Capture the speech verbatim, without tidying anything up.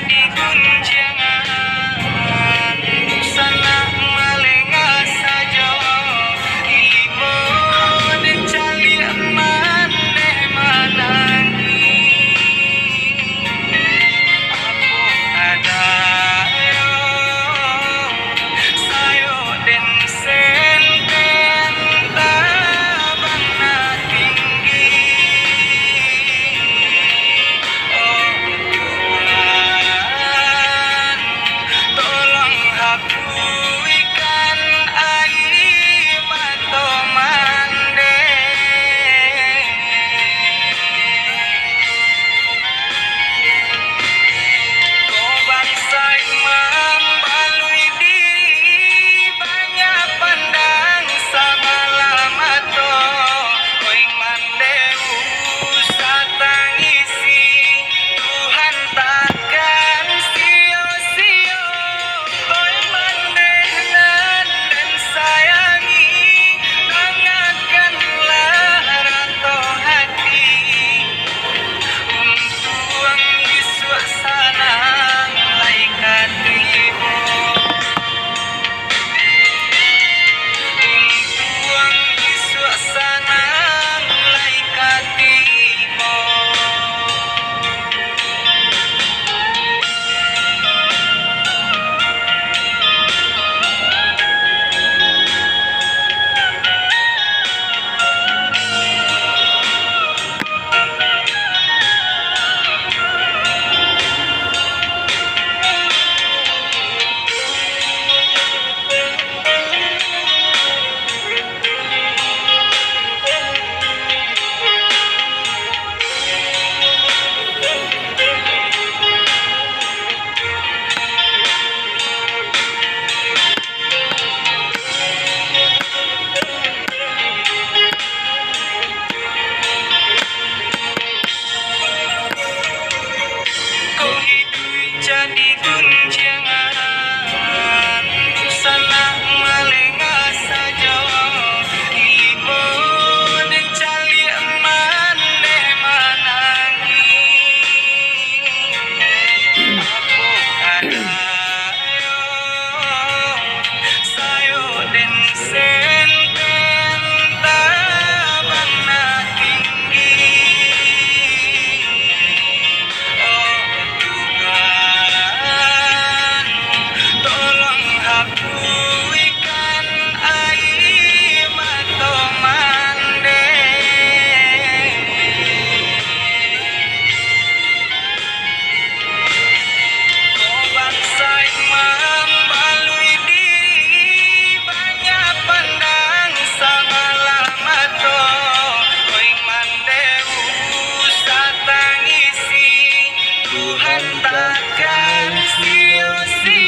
Di gunjiangan, sanak malengah sajo, ibo den caliak mandeh manangih. Apo adayo, sayo den senten tabang nan tinggi. Oh Tuhan, tolong hapuihkan aia mato mandeh. Ko bansaik mambaluik diri, banyak pandang sabalah mato. Oing mandeh usah tangisi, Tuhan takkan sio-sio. Oing mandeh nan den sayangi, dangakanlah rato hati. Untuang isuak sanak lai ka tibo. Untuang isuak sanak lai ka tibo. Ko iduik jadi gunjiangan, sanak malengah sajo, ibo den caliak mandeh manangih. Apo adayo, sayo den senten tabang nan tinggi. Oh Tuhan, tolong hapuihkan aia mato mandeh. Ko bansaik mambaluik diri, banyak pandang sabalah mato. Oing mandeh usah tangisi, Tuhan takkan sio-sio.